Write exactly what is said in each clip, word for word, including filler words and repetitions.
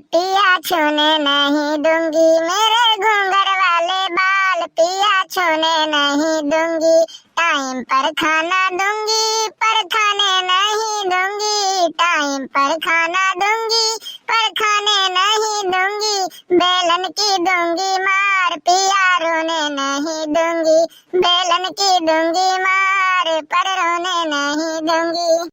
पिया छूने नहीं दूंगी मेरे घूंघट वाले बाल, पिया छूने नहीं दूंगी। टाइम पर खाना दूंगी पर खाने नहीं दूंगी, टाइम पर खाना दूंगी पर खाने नहीं दूंगी। बेलन की दूंगी मार, पिया रोने नहीं दूंगी। बेलन की दूंगी मार, पर रोने नहीं दूंगी।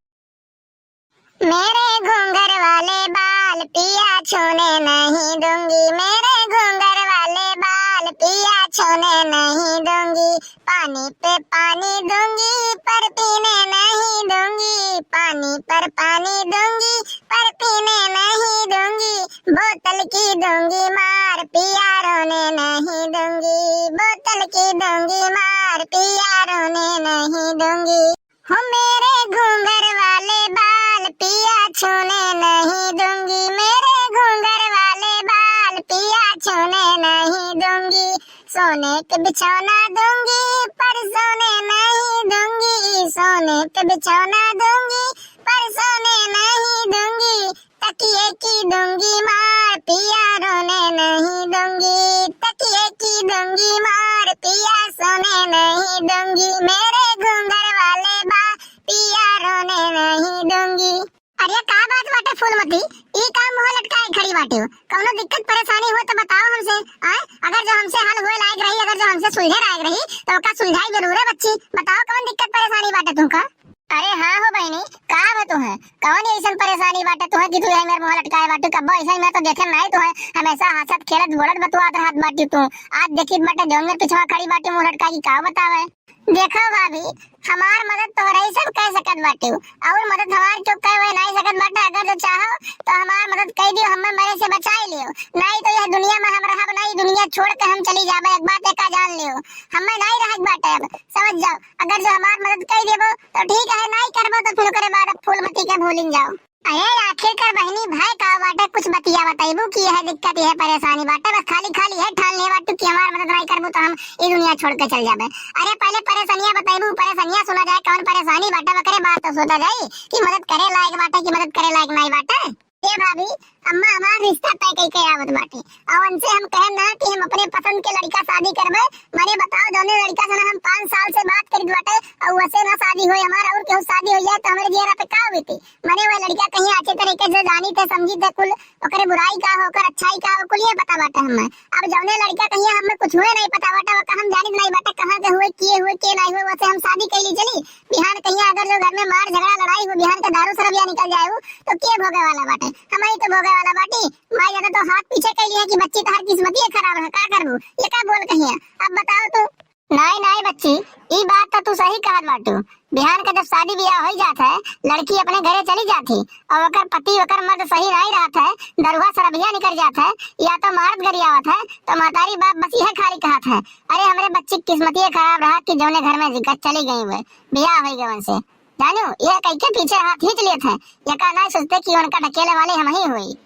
मेरे घूंघट वाले बाल पिया छूने नहीं दूंगी, मेरे घूंघट वाले बाल पिया छूने नहीं दूंगी। पानी पे पानी दूंगी पर पीने नहीं दूंगी, पानी पर पानी दूंगी पर पीने नहीं दूंगी। बोतल की दूंगी मार, पिया रोने नहीं दूंगी, बोतल की दूंगी मार, पिया रोने नहीं दूंगी। हो मेरे घूंघट वाले बाल पिया छूने नहीं दूंगी, मेरे घूंघट वाले बाल पिया छूने नहीं दूंगी। सोने के बिछौना दूंगी पर सोने नहीं दूंगी, सोने के बिछौना दूंगी पर सोने नहीं दूंगी। तकिए की दूंगी मार, पिया रोने नहीं दूंगी, तकिए की दूंगी मार, पिया सोने नहीं दूंगी। मेरे घूंघट वाले बाल पिया रोने नहीं दूंगी। अरे का बात बाटे फूलमती, ई का मुंह लटकाए खड़ी बाटे हो? कौनो दिक्कत परेशानी हो तो बताओ हमसे, आय? अगर जो हमसे हल होए लायक रही, अगर जो हमसे सुलझे लायक रही, तो ओका सुलझाई जरूर है बच्ची। बताओ कौन दिक्कत परेशानी बाटे तुमका? अरे हाँ हो बहिनी, का बा तुहे? कौन ऐसन परेशानी बाटे तुहे कि तू यही मेरे मुंह लटकाए बाटू? कब्बो ऐसा मैं तो देखे नहीं तुहे, हमेशा हंसत खेलत बोलत बतुआत रहत बाटी तू। आज देखी बाटे जौन मेरे पिछवा खड़ी बाटी मुंह लटका की का बतावे? देखो भाभी, हमार मदद तोहरे ही सब कह सकत बाटे, और मदद हमार क्यों कह वह नहीं सकत बाटे। अगर जो चाहो तो हमार मदद कह दियो, हमें मरे से बचाई लियो, नहीं तो यह दुनिया में हम रहब नहीं, दुनिया छोड़ के हम चली जाबे। एक बात एका जान लियो, हमें नहीं रहक बाटे अब, समझ जाओ। अगर जो हमार मदद कह देबो तो ठीक है, नहीं करबो तो फिर ओकरे बाद अब फूलमती के भूलिन जाओ। अरे आखिरकार बहिनी भाई का बाटे, कुछ बतिया बताइबू कि यह दिक्कत, यह परेशानी बाटे, बस खाली खाली है ठान ले बाटू कि हमार मदद नहीं करबू तो हम ई दुनिया छोड़ के चल जाबे। अरे पहले परेशानियां बताइबू, परेशानियां सुना जाए, कौन परेशानी बाटे, ओकरे बाद तो सोचा जाए कि मदद करे लायक बाटे कि मदद करे लायक नहीं बाटे। ए भाभी, अम्मा हमार रिश्ता तय कई के आवत बाटे, और उनसे हम कहब ना कि हम अपने पसंद के लड़का शादी करबे। मने बताओ, जौने लड़का से ना हम पाँच साल से बात करित बाटे, और वसे ना शादी होई हमार, और केहू शादी हो जाए तो हमारे जियरा पे का बीती? मने वह लड़का कहीं अच्छे तरीके से जानी थे, समझी थे कुल, ओकरे बुराई का हो, ओकर अच्छाई का हो, कुल ये पता बाटे हमें। अब जौने लड़का कहीं हमें कुछ हुए नहीं पता बाटे, ओका हम जानित नहीं बाटे, कहाँ के हुए, किए हुए, के नहीं हुए, वसे हम शादी कैली चली। बिहान कहीं अगर जो घर में मार झगड़ा लड़ाई हो, बिहान के दारू शरबिया निकल जाए हो, तो के भोगे वाला बाटे? हम ही तो भोगे वाला बाटी। माई दादा तो हाथ पीछे कैली है कि बच्ची तहार किस्मतिये खराब है, का करबू? ये का बोल कहिया? अब बताओ तू। नहीं, नहीं बच्ची, ई बात तो तू सही कहत बाटू। बिहान का जब शादी ब्याह होई जात है, लड़की अपने घरे चली जात ही, और ओकर पति, ओकर मर्द सही नहीं रहत है, दरुहा शरबिया निकल जात है, या तो मारत गरियावत है, तो महतारी बाप बस यह खाली कहत है, "अरे हमरे बच्ची की किस्मतिये खराब रहा कि जौने घर में जिकर चली गई हुए, ब्याह होई गए उनसे।" जानू, ये कई के पीछे हाथ खींच लेत है, ये का नहीं सोचते कि उनका ढकेले वाले हम ही हुई।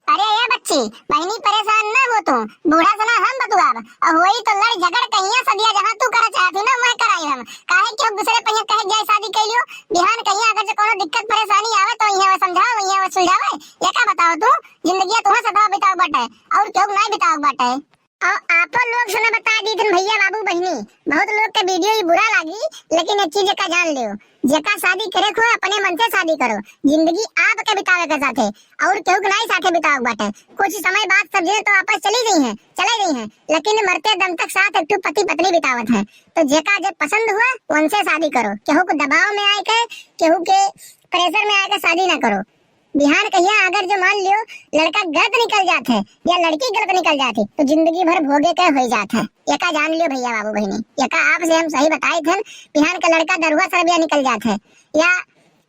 अरे ये बच्ची, बहिनी परेशान ना हो तू, बूढ़ा से ना हम बतुआब। और होई तो लड़ झगड़ कहिया सदिया जहाँ तू करा चाहत हो ना, मैं कराई हम। काहे कि अब दूसरे पहिया कहे जाए शादी कैलियो, बिहान कहिया अगर जो कोनो दिक्कत परेशानी आवे तो इहे वो समझाओ, इहे वो सुलझावे। ये का बताओ तू, जिंदगिया तुहा सदा बिताओ बाटे और केहू नहीं बिताओ बाटे। और आपो लोग से ना बता दी थन भैया बाबू बहिनी, बहुत लोग के वीडियो ही बुरा लागी, लेकिन एक चीज का जान लियो, जेका शादी करे को अपने मन से शादी करो, जिंदगी आपके बितावे के साथे और केहू के नहीं साथे बितावे के बाटे। कुछ समय बाद सब जने तो आपस चली गई हैं, चले गई हैं, लेकिन मरते दम तक साथ एक ठो पति पत्नी बितावत हैं। तो जेका जे पसंद हुआ उनसे शादी करो, केहू के दबाव में आए के, केहू के प्रेशर में आए के शादी ना करो। बिहान कहिया अगर जो मान लियो लड़का गलत निकल जात है या लड़की गलत निकल जात है तो जिंदगी भर भोगे के हो जात है। एका जान लियो भैया बाबू बहिनी, एका आपसे हम सही बताए थे। बिहान का लड़का दरुआ सरबिया निकल जात है या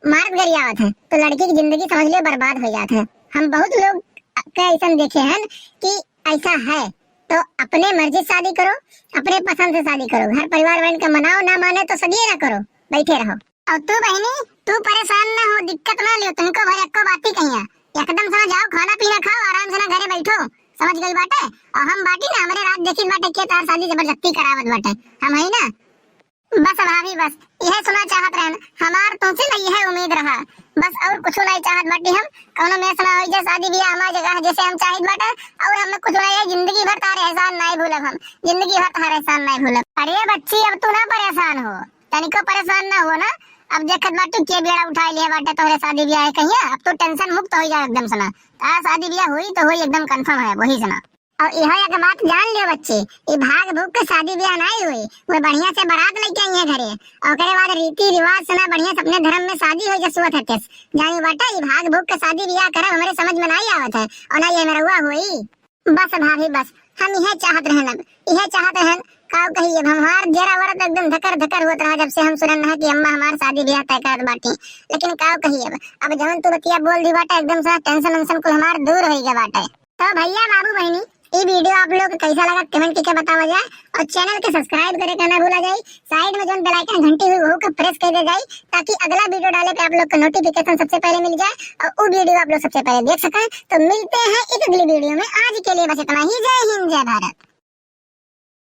मारत गरियावत है तो लड़की की जिंदगी समझ लियो बर्बाद हो जात है। हम बहुत लोग के ऐसा देखे हैं कि ऐसा है, तो अपने मर्जी से शादी करो, अपने पसंद से शादी करो, घर परिवार वालन का मनाओ ना माने तो सदिये ना करो, बैठे रहो। और तू बहिनी, तू परेशान ना हो, दिक्कत ना लियो, तुमको भर एको बात ही कहिया, एकदम से ना जाओ, खाना पीना खाओ, आराम से ना घरे बैठो, समझ गई बाटे। और हम बाटी ना, हमरे रात देखी बाटे के तार शादी जबरदस्ती करावत बाटे, हम है ना। बस भाभी बस, इहे सुना चाहत रहन, हमार तुमसे ना इहे उम्मीद रहा, बस और कुछ नहीं चाहत बाटी हम। कौनो मेस ना होई जे शादी बियाह हमार जगह जैसे हम चाहित बाटे, और हमें कुछ नहीं है, जिंदगी भर तारे एहसान नहीं भूलब हम, जिंदगी भर तारे एहसान नहीं भूलब। अरे बच्ची, अब तू ना परेशान हो, तनिको परेशान ना हो ना। अब देखत बाटू के बेड़ा उठाई लिया बाटे तोहरे शादी बियाह कहिया, अब तो टेंशन मुक्त हो जाओ एकदम से ना। तार शादी बियाह हुई तो हुई, एकदम कंफर्म है वही से ना। और इहो एक बात जान लियो बच्ची, ई भाग भूख के शादी बियाह नहीं हुई, वो बढ़िया से बारात लेके आई है घरे, और ओकरे बाद रीति रिवाज से ना बढ़िया से अपने धर्म में शादी हो जसुअत है केस। जानी बाटे ई भाग भूख के शादी बियाह करब हमरे समझ में नहीं आवत है, और ना ये मेरा हुआ हुई। बस भाभी बस, हम इहे चाहत रहन, अब इहे चाहत रहन। काव कही अब, हमार जरा वरा तो एकदम धकर धकर होत रहा जब से हम सुनन रहा कि अम्मा हमार शादी बियाह तय करत बाटी। लेकिन काव कही अब, अब जवन तू बतिया बोल दी बाटे एकदम से टेंशन वेंशन कुल हमार दूर हो गया बाटे। तो भैया बाबू बहनी, ई वीडियो आप लोग के कैसा लगा कमेंट करके बतावा जाए, और चैनल के सब्सक्राइब करे के ना भूला जाए। साइड में जौन बेल आइकन घंटी हुई वो के प्रेस कर दे जाए, ताकि अगला वीडियो डाले पे आप लोग को नोटिफिकेशन सबसे पहले मिल जाए और वो वीडियो आप लोग सबसे पहले देख सकें। तो मिलते हैं एक अगली वीडियो में, आज के लिए बस इतना ही। जय हिंद, जय भारत।